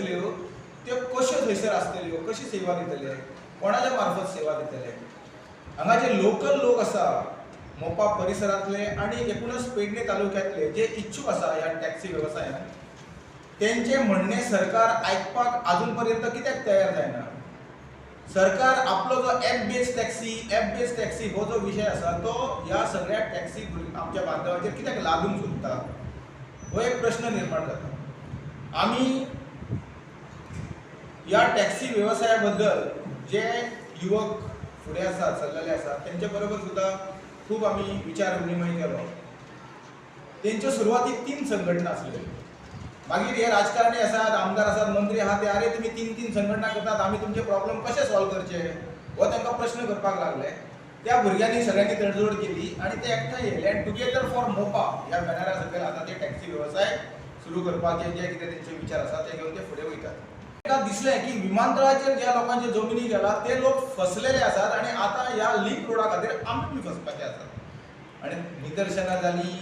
आसतल्यो त्यो कश्यो थंयसर आसतल्यो, कशी सेवा दितले, कोणाच्या मार्फत सेवा दितले? हांगा जे लोकल लोक आसा मोपा परिसरांतले आनी एकूणच पेडणे तालुक्यांतले जे इच्छूक आसा ह्या टॅक्सी वेवसायान, तेंचें म्हणणें सरकार आयकपाक आजून पर्यंत कित्याक तयार जायना? सरकार आपलो जो एप बेज टॅक्सी हो जो विशय आसा तो ह्या सगळ्या टॅक्सी आमच्या बांधवाचेर कित्याक लादूंक सोदता, हो एक प्रश्न निर्माण जाता. आमी ह्या टॅक्सी वेवसाया बद्दल जे युवक फुडें आसात, सरलेले आसात, तेंच्या बरोबर सुद्दां खूब आमी विचार विनिमय केलो. तेंच्यो सुरवातीक तीन संघटना आसल्यो. मागीर हे राजकारणी आसात, आमदार आसात, मंत्री आहात, ते "अरे, तुमी तीन तीन संघटना करतात, आमी तुमचे प्रॉब्लम कशे सॉल्व करचे?" हो तांकां प्रश्न करपाक लागले. त्या भुरग्यांनी सगळ्यांनी तडजोड केली आनी ते एकठांय येयले आनी टुगेदर फॉर मोपा ह्या बॅनरा सकयल आतां ते टॅक्सी वेवसाय सुरू करपाचे जे कितें तेंचे विचार आसा ते घेवन ते फुडें वयतात. तांकां दिसलें की विमानतळाचेर ज्या लोकांचे जमिनी गेला ते लोक फसलेले आसात आनी आतां ह्या लिंक रोडा खातीर आमी बी फसपाचे आसात. आनी निदर्शनां जालीं,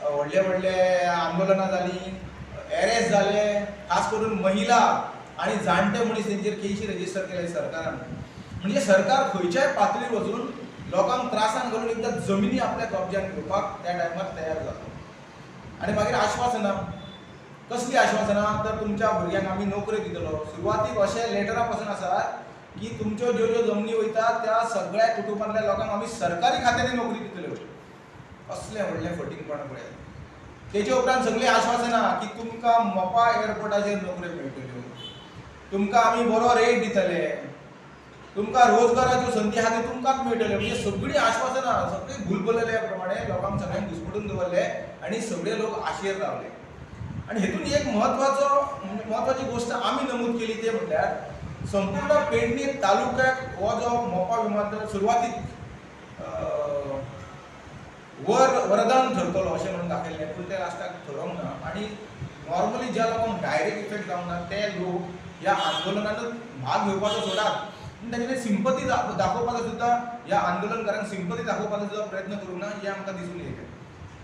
व्हडले व्हडले आंदोलनां जालीं, एरेस्ट जाले, खास करून महिला आनी जाणटे मनीस तेंचेर केशी रजिस्टर केले सरकारान. म्हणजे सरकार खंयच्याय पातळीर वचून लोकांक त्रासान घालून एकदां जमिनी आपल्या कब्ज्यान घेवपाक त्या टायमार तयार जालो. आनी मागीर आश्वासनां. कसली आश्वासनां? तर तुमच्या भुरग्यांक आमी नोकरी दितलो. सुरवातीक अशे लेटरां पासून आसात की तुमच्यो ज्यो ज्यो जमनी वयता त्या सगळ्या कुटुंबांतल्या लोकांक आमी सरकारी खात्यांनी नोकरी दितल्यो. कसलें व्हडलें फटींगपण पळयात. तेचे उपरांत सगळीं आश्वासनां की तुमकां मोपा एअरपोर्टाचेर नोकऱ्यो मेळटल्यो, तुमकां आमी बरो रेट दितले, तुमकां रोजगाराच्यो संदी आहा त्यो तुमकांच मेळटल्यो. म्हणजे सगळीं आश्वासनां सगळीं भुलभुलल्या प्रमाणे लोकांक सगळ्यांक घुसपटून दवरले आनी सगळे लोक आशेर रावले. आनी हेतून एक म्हत्वाचो म्हत्वाची गोश्ट आमी नमूद केली ते म्हटल्यार संपूर्ण पेडणे तालुक्याक हो जो मोपा विमानतळ सुरवातीक वरदान ठरतलो अशें म्हणून दाखयल्लें, पूण तें लास्टाक थरोवंक ना. आनी नॉर्मली ज्या लोकांक डायरेक्ट इफेक्ट जावंक ना ते लोक ह्या आंदोलनानूच भाग घेवपाचो सोडात, पूण तांचे सिंपती दाखोवपाचो सुद्दां, ह्या आंदोलनकारांक सिंपती दाखोवपाचो सुद्दां प्रयत्न करूंक ना हें आमकां दिसून येयलें.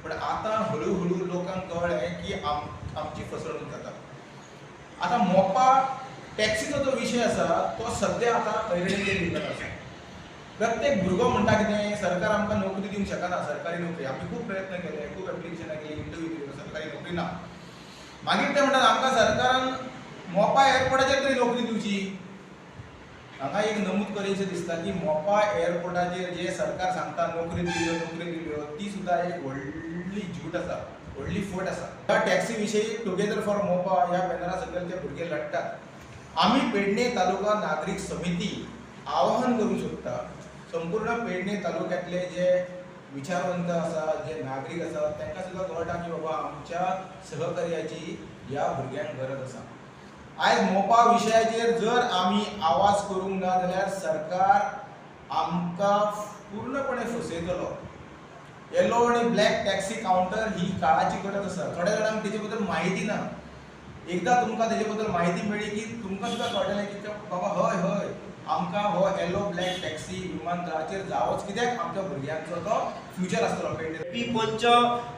पण आतां हळू हळू लोकांक कळ्ळें की आमची फसवणूक जाता. आतां मोपा टॅक्सीचो जो विशय आसा तो सद्या आतां ऐरणीचेर येयल्लो आसा. प्रत्येक भुरगो म्हणटा, कितें सरकार आमकां नोकरी दिवंक शकना सरकारी नोकरी? आमी खूब प्रयत्न केले, खूब एप्लिकेशनां केली, इंटरव्यू दिल्यो, सरकारी नोकरी ना. मागीर ते म्हणटात, आमकां सरकारान मोपा एअरपोर्टाचेर तरी नोकरी दिवची. हांगा एक नमूद करीनशें दिसता की मोपा एअरपोर्टाचेर जे सरकार सांगता नोकरी दिल्यो, नोकरी दिल्यो, ती सुद्दां एक व्हडली झूट आसा, व्हडली फट आसा. ह्या टॅक्सी विशयी टुगेदर फॉर मोपा ह्या बॅनरा सकयल ते भुरगे लढटात. आमी पेडणे तालुका नागरीक समिती आवाहन करूंक सोदता, संपूर्ण पेडणे तालुक्यांतले जे विचारवंत आसा, जे नागरीक आसा, तांकां सुद्दां कळटा की बाबा आमच्या सहकार्याची ह्या भुरग्यांक गरज आसा. आयज मोपा विशयाचेर जर आमी आवाज करूंक ना जाल्यार सरकार आमकां पूर्णपणे फसयतलो. येलो आनी ब्लॅक टॅक्सी कावंटर ही काळाची गरज आसा. थोड्या जाणांक तेजे बद्दल म्हायती ना. एकदां तुमकां तेजे बद्दल म्हायती मेळ्ळी की तुमकां सुद्दां कळटलें की बाबा हय हय, आमकां हो येलो ब्लॅक टॅक्सी विमानतळाचेर जावोच, कित्याक आमच्या भुरग्यांचो तो फ्युचर आसतलो पेडणे. पी पंच,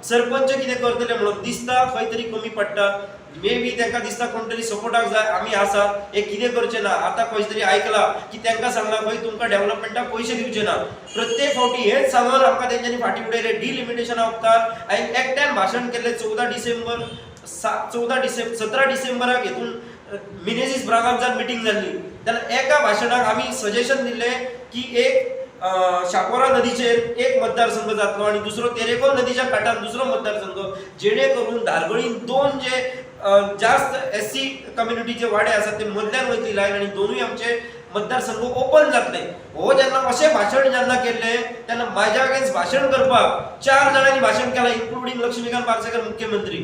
सरपंच कितें करतले म्हणून दिसता खंय तरी कमी पडटा. मे बी तांकां दिसता कोण तरी सपोर्टाक जाय, आमी आसात, हे कितें करचे ना. आतां खंय तरी आयकलां की तांकां सांगलां खंय तुमकां डेव्हलपमेंटाक पयशे दिवचे ना. प्रत्येक फावटी हेच सांगून आमकां तेंच्यांनी फाटीं उडयले. डिलिमिटेशना वखदार हांवें एकट्यान भाशण केल्लें 14 डिसेंबर, 14 डिसेंबर, 17 डिसेंबराक. हितून मिनेझीस ब्रागांझान मिटींग जाल्ली तेन्ना एका भाशणाक आमी सजेशन दिल्लें की एक शापोरा नदीचेर एक मतदारसंघ जातलो आनी दुसरो तेरेखोल नदीच्या काठार दुसरो मतदारसंघ, जेणे करून धारगळीन दोन जे जास्त एससी कम्युनिटीचे वाडे आसात ते मदल्यान वयतली लायन आनी दोनूय आमचे मतदारसंघ ओपन जातले. हो जेन्ना अशें भाशण जेन्ना केल्लें तेन्ना म्हाज्या अगेन्स्ट भाशण करपाक चार जाणांनी भाशण केलां, इन्क्लुडींग लक्ष्मीकांत पार्सेकर मुख्यमंत्री,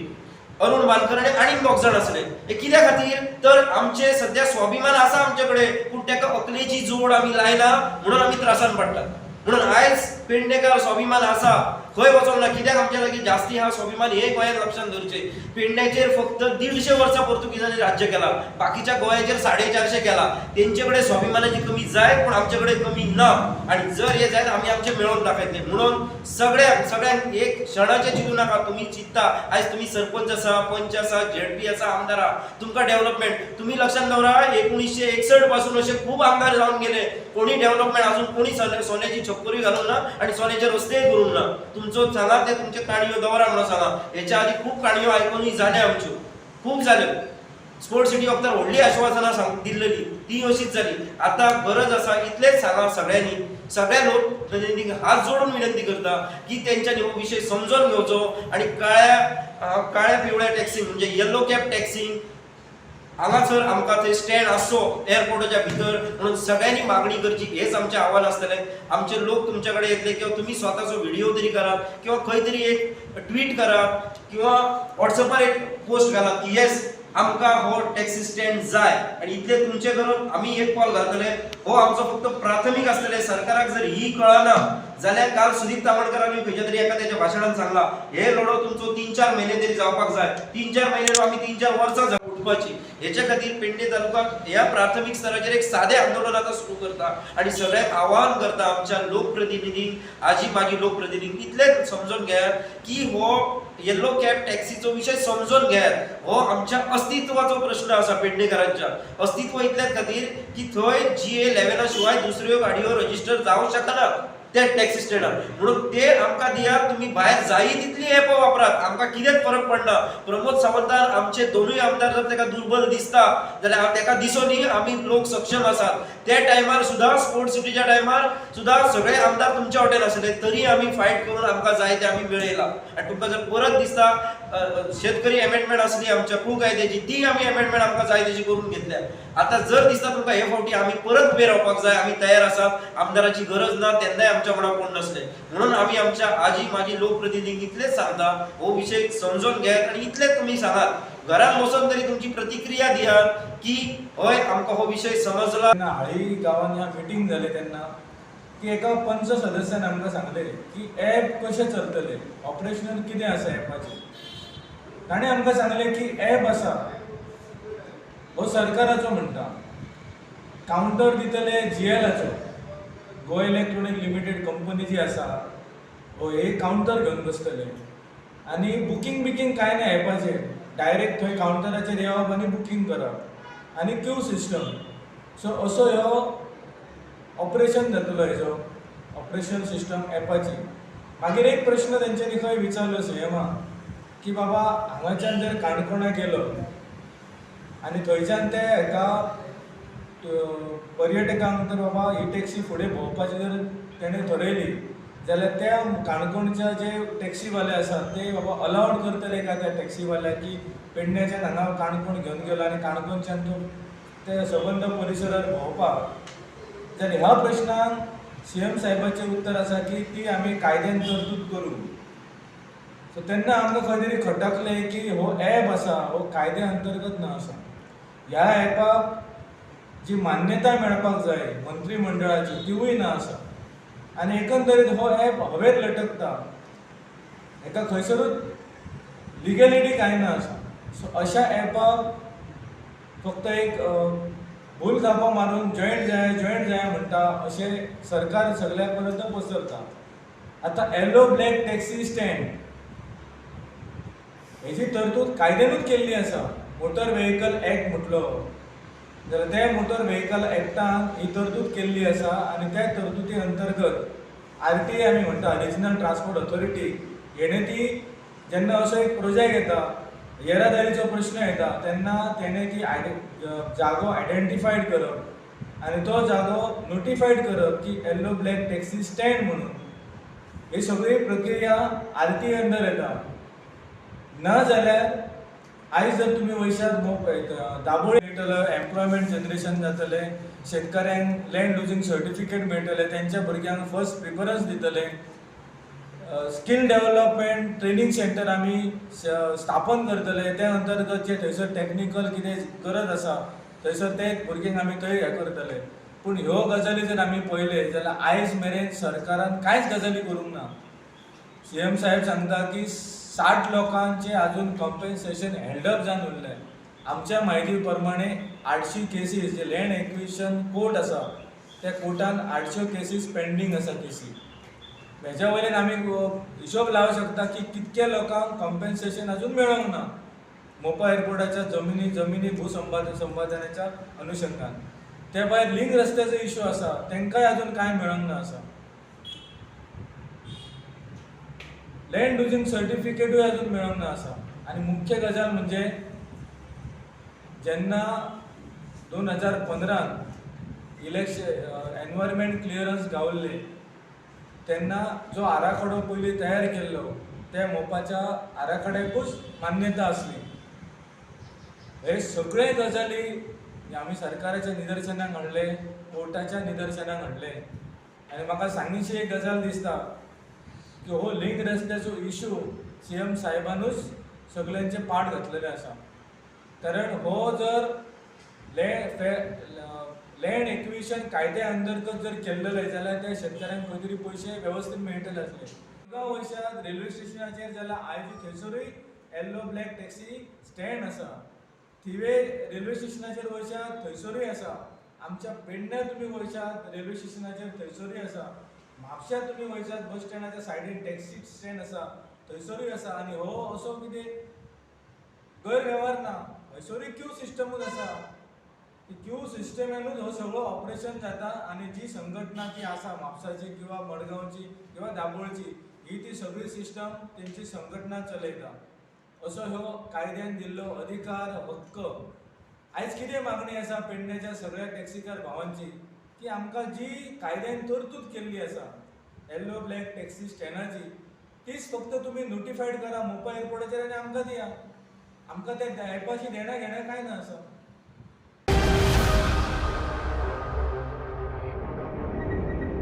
अरुण वानकर आनी आनीक दोग जाण आसले. हे कित्या खातीर? तर आमचे सध्या स्वाभिमान आसा आमचे कडेन, पूण ताका अकलेची जोड आमी लायना म्हणून आमी त्रासान पडटात. म्हणून आयज पेडणेकार स्वाभिमान आसा. खंय वचोंक ना. कित्याक आमच्या लागीं जास्ती आहा स्वाभिमान हे गोंयांत लक्षांत दवरचें. पेडण्याचेर फक्त 150 वर्सां पोर्तुगीजांनी राज्य केलां, बाकीच्या गोंयाचेर 450 केलां. तेंचे कडेन स्वाभिमानाची कमी जायत पूण आमचे कडेन कमी ना आनी जर हे जायत आमी आमचें मेळोवन दाखयतले. म्हणून सगळ्यांक सगळ्यांक एक क्षणाचें चिंतू नाका. तुमी चिंत्ता आयज तुमी सरपंच आसा, पंच आसा, झेडपी आसा, आमदार आहा, तुमकां डेव्हलपमेंट तुमी लक्षांत दवरा 1961 पासून अशे खूब आमदार जावन गेले, कोणी डेव्हलपमेंट अजून कोणी सोन्याची छप्परूय घालूंक ना आनी सोन्याचे रस्तेय करूंक ना. तुमचो सांगा ते तुमचे काणयो दवरा म्हणून सांगा. हेच्या आदी खूब काणयो आयकुनूय जाल्या आमच्यो, खूब जाल्यो. स्पोर्ट्स सिटी वखदार व्हडली आश्वासनां सांग दिल्लेली ती अशीच जाली. आतां गरज आसा इतलेंच सांगा सगळ्यांनी, सगळ्या लोकप्रतिनिधींक हात जोडून विनंती करता की तेंच्यांनी हो विशय समजून घेवचो आनी काळ्या काळ्या पिवळ्या टॅक्सींक म्हणजे येल्लो कॅब टॅक्सींक हांगासर आमकां थंय स्टँड आसचो एअरपोर्टाच्या भितर म्हणून सगळ्यांनी मागणी करची हेच आमचें आव्हान आसतलें. आमचे लोक तुमच्या कडेन येतले किंवा तुमी स्वताचो व्हिडिओ तरी करात किंवा खंय तरी एक ट्वीट करात किंवा वॉट्सएपार एक पोस्ट घालात की येस आमकां हो टॅक्सी स्टँड जाय आनी इतलें तुमचें करप आमी एक कॉल घालतले. हो आमचो फक्त प्राथमीक आसतलें. सरकाराक जर ही कळना जाल्यार काल सुदीप तामणकरांनी खंयच्या तरी एका तेच्या भाशणान सांगला हे लढो तुमचो 3-4 म्हयने तरी जावपाक जाय. 3-4 म्हयने आमी 3-4 वर्सां उठपाची. हेच्या खातीर पेडणे तालुका ह्या प्राथमीक स्तराचेर एक सादें आंदोलन आतां सुरू करता आनी सगळ्यांक आवाहन करता आमच्या लोकप्रतिनिधींक, आजी माजी लोकप्रतिनिधींक इतलेंच समजून घेयात की हो येल्लो कॅब टॅक्सीचो विशय समजून घेयात. हो आमच्या अस्तित्वाचो प्रश्न आसा, पेडणेकारांच्या अस्तित्व इतल्याच खातीर की थंय GA 11 शिवाय दुसऱ्यो गाडयो रजिस्टर जावंक शकना त्या टॅक्सी स्टँडार. म्हणून ते आमकां दियात, तुमी भायर जायी तितली एप वापरात, आमकां कितेंच फरक पडना. प्रमोद सावंतान आमचे दोनूय आमदार जर ताका दुर्बल दिसता जाल्यार ताका दिसोनी आमी लोक सक्षम आसात. त्या टायमार सुद्दां स्पोर्ट्स सिटीच्या टायमार सुद्दां सगळे आमदार तुमच्या वाटेन आसले तरी आमी फायट करून आमकां जाय ते आमी मेळयला. आनी तुमकां जर परत दिसता शेतकरी एमेंडमेंट आसली आमच्या खूब कायद्याची, ती आमी एमेंडमेंट आमकां जाय तेजी करून घेतल्या. आतां जर दिसता तुमकां हे फावटी आमी परत उबे रावपाक जाय, आमी तयार आसात, आमदाराची गरज ना, तेन्नाय आमच्या वांगडा कोण नासले. म्हणून आमी आमच्या आजी माजी लोकप्रतिनिधींक इतलेंच सांगता हो विशय समजून घेयात आनी इतलेंच तुमी सांगात, घरान बसून तरी तुमची प्रतिक्रिया दियात की हय आमकां हो विशय समजला. तेन्ना हाळी गांवांत ह्या मिटींग जालें तेन्ना की एका पंच सदस्यान आमकां सांगलें की एप कशें चलतलें, ऑपरेशनल कितें आसा एपाचें. ताणें आमकां सांगलें की एप आसा हो सरकाराचो म्हणटा, कावंटर दितले GLाचो, गोवा इलेक्ट्रॉनीक लिमिटेड कंपनी जी आसा हो हे कावंटर घेवन बसतले आनी बुकींग बिकींग कांय ना एपाचेर, डायरेक्ट थंय कावंटराचेर येवप आनी बुकींग करप आनी क्यू सिस्टम. सो असो ह्यो ऑपरेशन जातलो हेजो ऑपरेशन सिस्टम एपाची. मागीर एक प्रश्न तेंच्यांनी खंय विचारलो सीएमा की बाबा हांगाच्यान जर काणकोणा गेलो आनी थंयच्यान ते हेका पर्यटकांक तर बाबा ही टॅक्सी फुडें भोंवपाची जर तेणें थरयली जाल्यार त्या काणकोणच्या जे टॅक्सीवाले आसात ते बाबा अलावड करतले काय त्या टॅक्सीवाल्याक की पेडण्याच्यान हांगा काणकोण घेवन गेलो आनी काणकोणच्यान तूं ते सबंद परिसरार भोंवपाक. जाल्यार ह्या प्रश्नाक सीएम साहेबाचें उत्तर आसा की ती आमी कायद्यान तरतूद करूं. सो तेन्ना आमकां खंय तरी खटकलें की हो एप आसा हो कायद्या अंतर्गत ना आसा, ह्या एपाक जी मान्यताय मेळपाक जाय मंत्रीमंडळाची तिवूय ना आसा आनी एकंदरीत हो एप हवेर लटकता, हेका खंयसरूच लिगेलिटी कांय ना आसा. सो अशा एपाक फक्त एक भूल थापो मारून जॉयंट जाय जॉयंट जाय म्हणटा अशें सरकार सगल्या पर्यंत पसरता. आतां येलो ब्लॅक टॅक्सी स्टँड हेजी तरतूद कायद्यानूच केल्ली आसा. मोटर व्हेकल एक्ट म्हटलो जाल्यार त्या मोटर व्हेकल एक्टान ही तरतूद केल्ली आसा आनी त्या तरतुदी अंतर्गत RTA आमी म्हणटा रिजनल ट्रान्सपोर्ट ऑथॉरिटी हेणें ती जेन्ना असो एक प्रोजेक्ट येता येरादारीचो प्रश्न येता तेन्ना तेणें ती जागो आयडेंटिफायड करप आनी तो जागो नोटिफायड करप की येल्लो ब्लॅक टॅक्सी स्टँड म्हणून. ही सगळी प्रक्रिया RTA under येता. ना जाल्यार आयज जर तुमी वयशात दाबोळी मेळटलो, एम्प्लॉयमेंट जनरेशन जातलें, शेतकाऱ्यांक लँड लुजींग सर्टिफिकेट मेळटलें, तेंच्या भुरग्यांक फर्स्ट प्रिफरन्स दितले, स्कील डेव्हलपमेंट ट्रेनींग सेंटर आमी स्थापन करतले, त्या अंतर्गत जे थंयसर टॅक्निकल कितें गरज आसा थंयसर ते भुरग्यांक आमी थंय हें करतले. पूण ह्यो गजाली जर आमी पळयले जाल्यार आयज मेरेन सरकारान कांयच गजाली करूंक ना. सीएम साहेब सांगता की 60 लोकांचे अजून कॉम्पेन्सेशन हेल्डअप जावन उरलें. आमच्या म्हायती प्रमाणे 800 केसीस जे लँड एक्विजिशन कोर्ट आसा त्या कोर्टान 800 केसीस पेंडींग आसा केसी. हेज्या वयल्यान आमी हिशोब लावंक शकता की कितक्या लोकांक कॉम्पेन्सेशन अजून मेळोंक ना मोपा एअरपोर्टाच्या जमिनी जमिनी भूसंपादनाच्या अनुशंगान. ते भायर लिंक रस्त्याचो इशू आसा, तांकांय अजून कांय मेळोंक ना आसा. लँड युजींग सर्टिफिकेटूय अजून मेळोंक ना आसा. आनी मुख्य गजाल म्हणजे जेन्ना 2015 इलेक्शन एनवायरमेंट क्लियरन्स गावल्ले तेन्ना जो आराखडो पयलीं तयार केल्लो त्या मोपाच्या आराखड्याकूच मान्यता आसली. हे सगळे गजाली आमी सरकाराच्या निदर्शनाक हाडले, कोर्टाच्या निदर्शनाक हाडले. आनी म्हाका सांगीशी एक गजाल दिसता की हो लिंक रस्त्याचो इशू सीएम साहेबानूच सगळ्यांचे पाठ घातलेले आसा. कारण हो जर लँड एक्विजिशन कायद्या अंतर्गत जर केल्लेले जाल्यार त्या शेतकऱ्यांक खंय तरी पयशे वेवस्थीत मेळटले आसले. मुरगांव वयशात रेल्वे स्टेशनाचेर जाल्यार आयज थंयसरूय येल्लो ब्लॅक टॅक्सी स्टँड आसा. थिवे रेल्वे स्टेशनाचेर वयशात थंयसरूय आसा. आमच्या पेडण्यां तुमी वयशात रेल्वे स्टेशनाचेर थंयसरूय आसा. म्हापश्यां तुमी वयशात बस स्टँडाच्या सायडीन टॅक्सी स्टँड आसा थंयसरूय आसा. आनी हो असो कितें गैरवेव्हार ना, हयसरूय क्यू सिस्टमूच आसा. क्यू सिस्टमानूच हो सगळो ऑपरेशन जाता. आनी जी संघटना ती आसा म्हापसाची किंवा मडगांवची किंवा दाबोळची ही ती सगळी सिस्टम तेंची संघटना चलयता. असो हो कायद्यान दिल्लो अधिकार हक्क. आयज कितें मागणी आसा पेडण्याच्या सगळ्या टॅक्सीकार भावांची की आमकां जी कायद्यान तरतूद केल्ली आसा येल्लो ब्लॅक टॅक्सी स्टँडाची तीच फक्त तुमी नोटिफायड करा मोपा एअरपोर्टाचेर आनी आमकां दिया. आमकां त्या ॲपाची देणा घेणा कांय ना आसा.